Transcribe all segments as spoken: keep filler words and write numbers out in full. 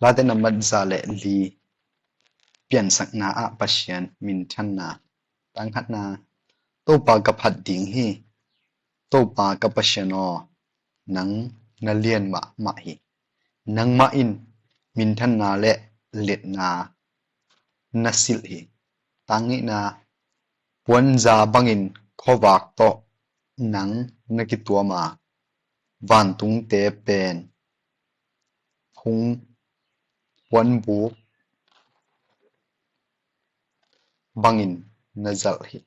Late nambat za le li. Piansakna ah Pasian minthanna. Tang khatna, Topa ka phat ding hi. Topa ka Pasian aw, nang na lian mahmah hi. Nangmah in minthanna le liatna na silh hi. Tang nihna, puanza bangin khuavak tawh nang na kituam a, vantungte pen phung puanbuk bangin na zalh hi.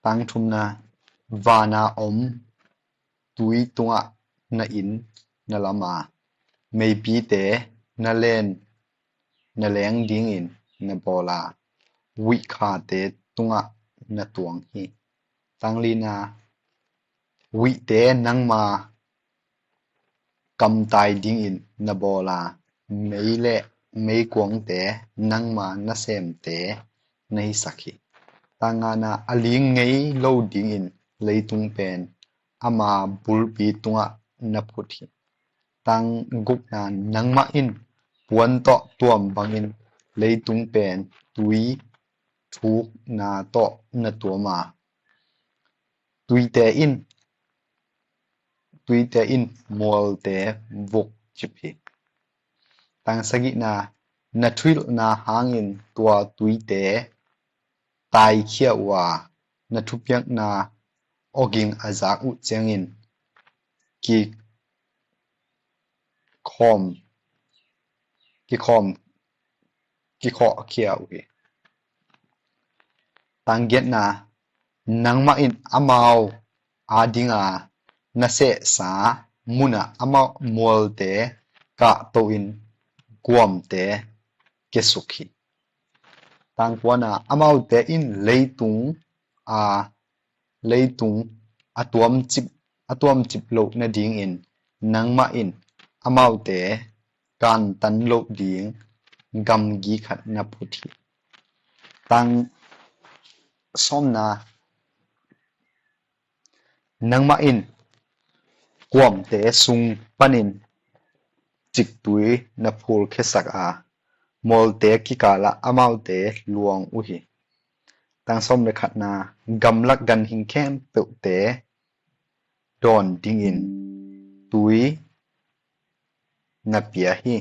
Tang thumna, vana om tui tungah na inn na lam a, meipite na len na leng dingin na bawl a, huihkhate tungah na tuang hi. Tang lina, huihte nangma kamtai dingin na bawl a, mei le meikuangte nangma nasemte na hisak hi. Tang ngana, a ling ngei lo dingin leitung pen ama bulpi tungah na phut hi. Tang gukna, nangmah in puan tawh tuam bangin leitung pen tui thukna tawh na tuam a, tuite in tuite in mualte vuk cip hi. Tang sagihna, na thuhilhna hangin tua tuite taikhia uh a, na thupiakna awging a zak uh ciangin kikhawm kikhawm kikhawhkhia uh hi. Tang giatna, nangmah in amau adinga na sehsa munah amau mualte kahto in guamte kiasuk hi. Tang kuana, amaute in leitung a leitung a tuamcip a tuamcip loh nadingin nangmah in amaute kantan loh ding gamgi khat na phut hi. Tang sawmna, nangmah in kuamte sung panin ciktui na phulkhiasak a, mualte kikalah amaute luang uh hi. Tang sawm le khatna, gamlak ganhing khempeuhte dawn dingin tui na pia hi.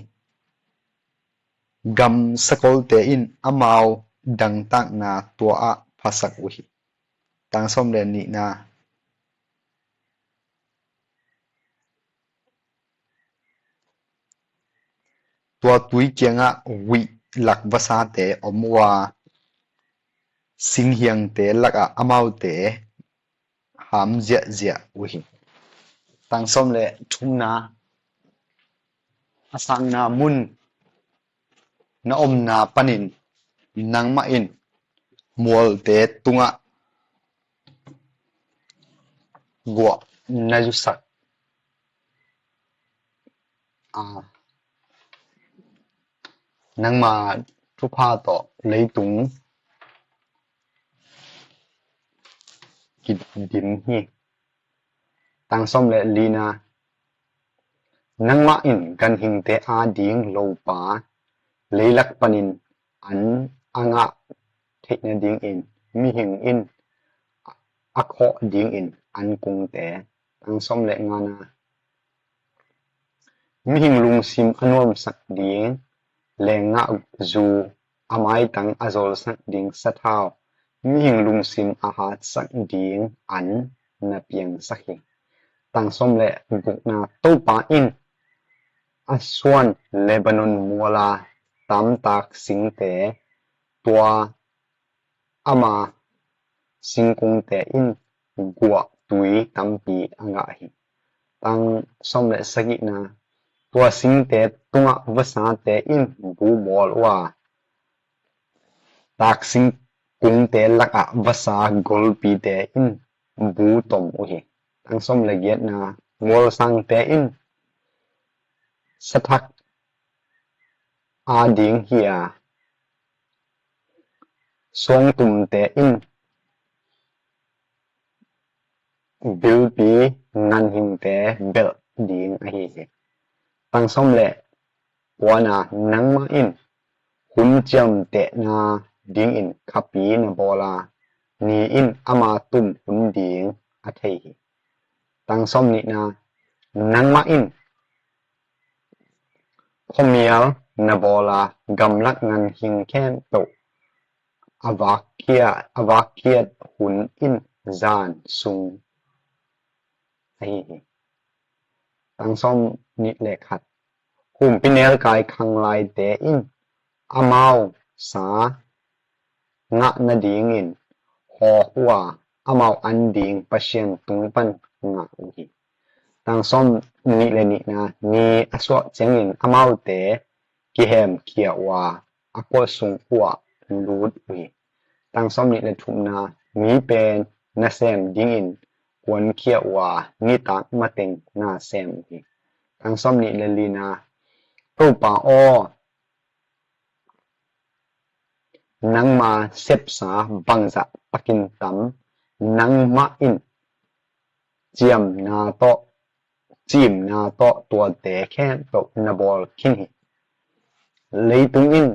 Gam sakolte in amau dangtakna tua ah phasak uh hi. Tang sawm le nihna, tua tui kiangah huih lak vasate om uh a, singhiangte lakah amaute ham ziahziah uh hi. Tang sawm le thumna, a sangna mun na omna panin nangmah in mualte tungah guah na zusak a, nangma thupha tawh leitung kidim hi. Tang sawm le lina, nangmah in ganhingte ading lopa, leilak panin an a ngah theih nadingin mihing in a khawh dingin an kungte. Tang sawm le ngana, mihing lungsim a nuamsak ding lenggahzu, a maitang a zolsak ding sathau, mihing lungsim a hatsak ding an na piangsak hi. Tang sawm le gukna, Topa in a suan Lebanon muala tamtak singte, tua ama singkungte in guahtui tampi a ngah hi. Tang sawm le sagihna, tua singte tungah vasate in bu bawl uh a, tak singkungte lakah vasa golpite in bu tom uh hi. Tang sawm le giatna, mualsangte in sathak ading hi a, suangtumte in bilpi ganhingte belh ding ahi hi. Tang sawm le Kuana, nangmah in hun ciamtehna dingin khapi na bawl a, ni in ama tum hun ding a thei hi. Tangsawm nihna, nangmah in khuamial na bawl a, gamlak ganhing khempeuh a vakkhia, a vakkhiat hun in zan sung ahi hi. Tangsawm nih le khat, humpinelkai khanglaite in amau sa ngah nadingin hawk uh a, amau an ding Pasian tung pan ngah uh hi. Tangsawm nih le nihna, ni a suah ciangin amaute kihemkhia uh a, a kua sung uh ah lut uh hi. Tangsawm nih le thumna, mi pen nasem dingin kuankhia uh a, nitak mateng nasem uh hi. Tangsawm nih le lina, Topa aw, nangma sepsa bangzah takin tam, nangmah in ciamna tawh, ciamna tawh tuate khempeuh na bawl khin hi. Leitung in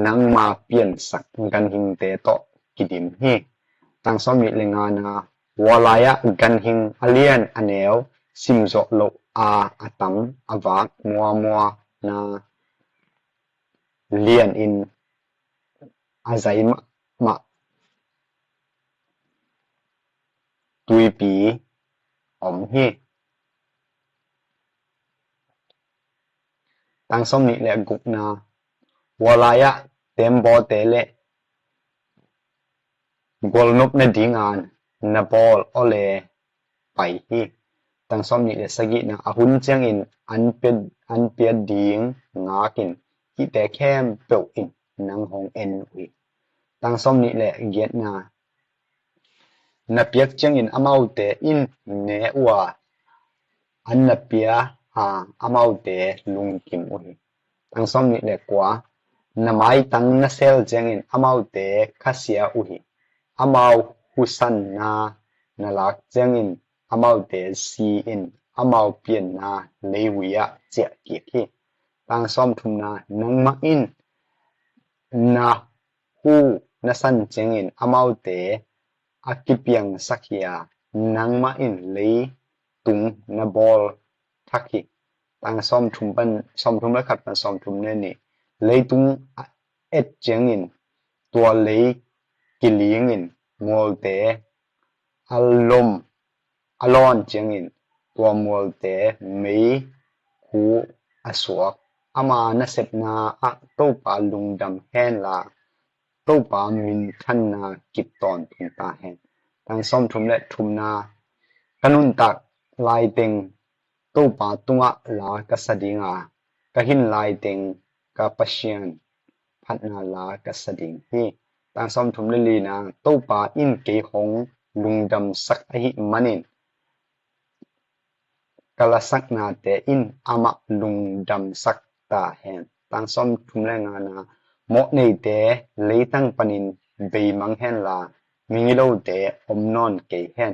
nangma piansak ganhingte tawh kidim hi. Tangsawm nih le ngana, hua lai-ah ganhing a lian a neu, simzawh loh a a tam, a vak muamua na lianin a zai mahmah tuipi om hi. Tangsawm nih le gukna, hua lai-ah teembawte le gualnop nadinga na bawl aw le pai hi. Tangsawm nih le sagihna, a hun ciangin an pia, an pia ding ngakin hihte khempeuh in nang hong en uh hi. Tangsawm nih le giatna, na piak ciangin amaute in ne uh a, an na pia a, amaute lungkim uh hi. Tangsawm nih le kua, na maitang na sel ciangin amaute khasia uh hi. Amau husanna na lak ciangin amaute si-in amau pianna leivui ah ciah kik hi. Tangsawm thumna, nangmah in na hu na san ciangin amaute a kipiangsak hi a, nangmah in leitung na bawl thak hi. Tangsawm thum pan, sawm thum le khat pan sawm thum le nih, leitung a et ciangin tua lei kilingin mualte a lom a lawn ciangin tua mualte meikhu a suak. Ama nasepna ah Topa lungdam henla, Topa minthanna kip tawntung ta hen. Tangsawm thum le thumna, ka nuntak laiteng Topa tungah la ka sa ding a, ka hin laiteng ka Pasian phatna la ka sa ding hi. Tangsawm thum le lina, Topa in kei hong lungdamsak ahih manin ka lasaknate in amah lungdamsak ta hen. Tangsawm thum le ngana, mawhneite leitang panin beimang henla, migilote om nawn kei hen.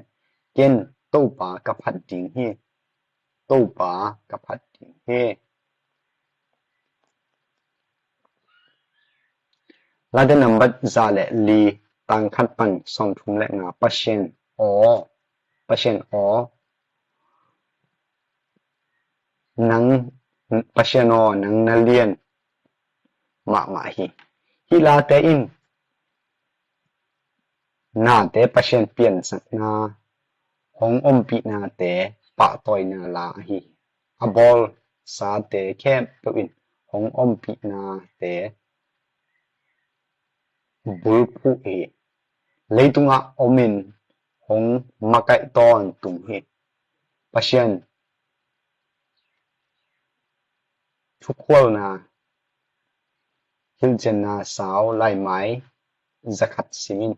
Ken Topa ka phat ding hi. Topa ka phat ding hi. Late nambat za le li, tang khat pan sawm thum le nga, Pasian aw, Pasian aw, nang, Pasian aw, nang na lian mahmah hi. Hih late in nate Pasian piansakna, hong ompihnate pahtawina la ahi hi. A bawlsate khempeuh in hong ompihnate bulphuh hi. Leitungah omin hong makaih tawntung hi. Pasian thukhualna hilhcianna sau laimai zakhat simin,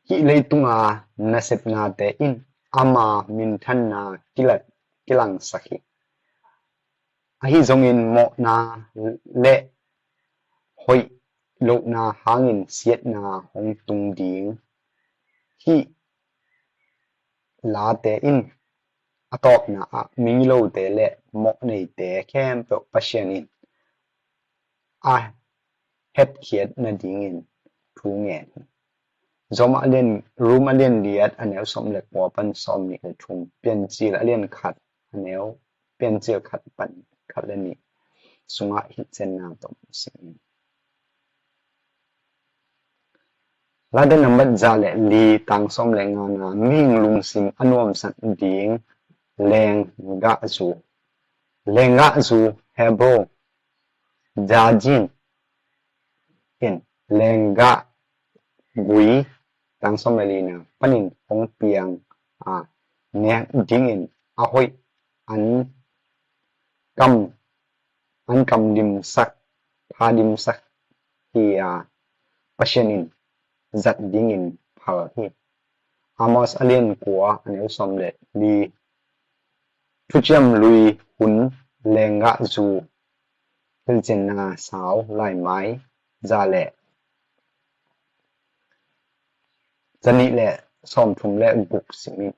hih leitunga nasepnate in ama minthanna kilat, kilangsak hi. Ahi zongin mawhna le hoih lohna hangin siatna hong tung ding. Hih late in a tawpna ah migilote le mawhneite khempeuh Pasian in a hetkhiat nadingin thu ngen hi. Rom a lian, Rom a lian liat a neu sawm le kua pan sawm nih le thum, Piancil a lian khat a neu, Piancil khat pan khat le nih sungah hilhcianna tawh sim in. Late nambat za le li tang sawm le ngana, mihing lungsim a nuamsak ding lenggahzu. Lenggahzu, Hebrew, jajin, in lenggah gui tang sawm le lina panin hong piang a, nek dingin a hoih an kam, an kam dimsak, pha dimsak hi a, Pasian in zat dingin phal hi. Amos a lian kua a neu sawm le li, thuciam lui hun lenggahzu, hilhcianna sau laimai za le, za nih le sawm thum le guk sim in.